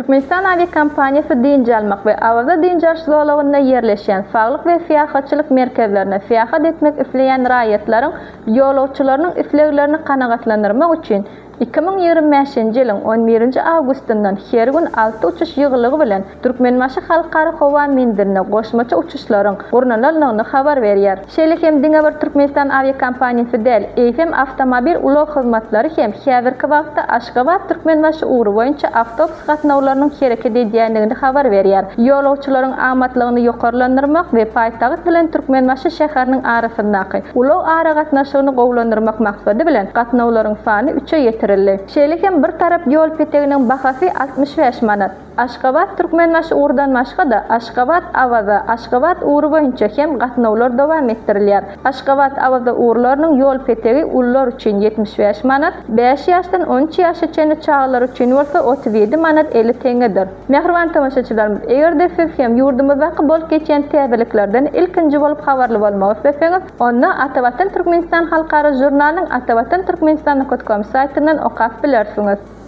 Türkmenistan awiakompaniýasy dynç almak we Awaza dynç alyş zolagynda ýerleşýän saglyk we syýahatçylyk merkezlerine syýahat etmek isleýän raýatlaryň ýolagçylarynyň isleglerini kanagatlandyrmak üçin 2025-nji ýylyň on birinji awgustyndan her gün alty uçuş ýygylygy bilen Türkmenbaşy Halkara howa menziline goşmaça uçuşlaryň gurnalandygyny habar berýär. Şeýle hem diňe bir Türkmenistan awiakompaniýasy däl, eýsem awtomobil ulag hyzmatlary hem häzirki wagtda Aşgabat-Türkmenbaşy ugry boýunça awtobus gatnawlarynyň hereket edýändigini habar berýär. Ýolagçylaryň amatlygyny ýokarlandyrmak we paýtagt bilen Türkmenbaşy şäheriniň arasyndaky ulag aragatnaşygyny gowulandyrmak maksady bilen gatnawlaryň sany üçe ýetirildi. Şeýle hem bir tarap ýol peteginiň bahasy 65 manat. Aşgabat, Türkmenbaşy ugurdan başga-da, Aşgabat, Awaza, Aşgabat ugry boýunça hem gatnawlar dowam etdirilýär. Aşgabat, Awaza ugurlarynyň ýol petegi ulular üçin 75 manat, bäş ýaşdan 13 ýaşa çenli çagalar üçin bolsa 37 manat 50 teňňedir. Mähriban tomaşaçylarymyz, eger-de siz hem ýurdumyzdaky bolup geçýän täzeliklerden ilkinji bolup habarly bolmak isleseňiz, onda Atavatan Türkmenistan halkara žurnalynyň atavatanturkmenistan. Com saýtyndan okap bilersiňiz.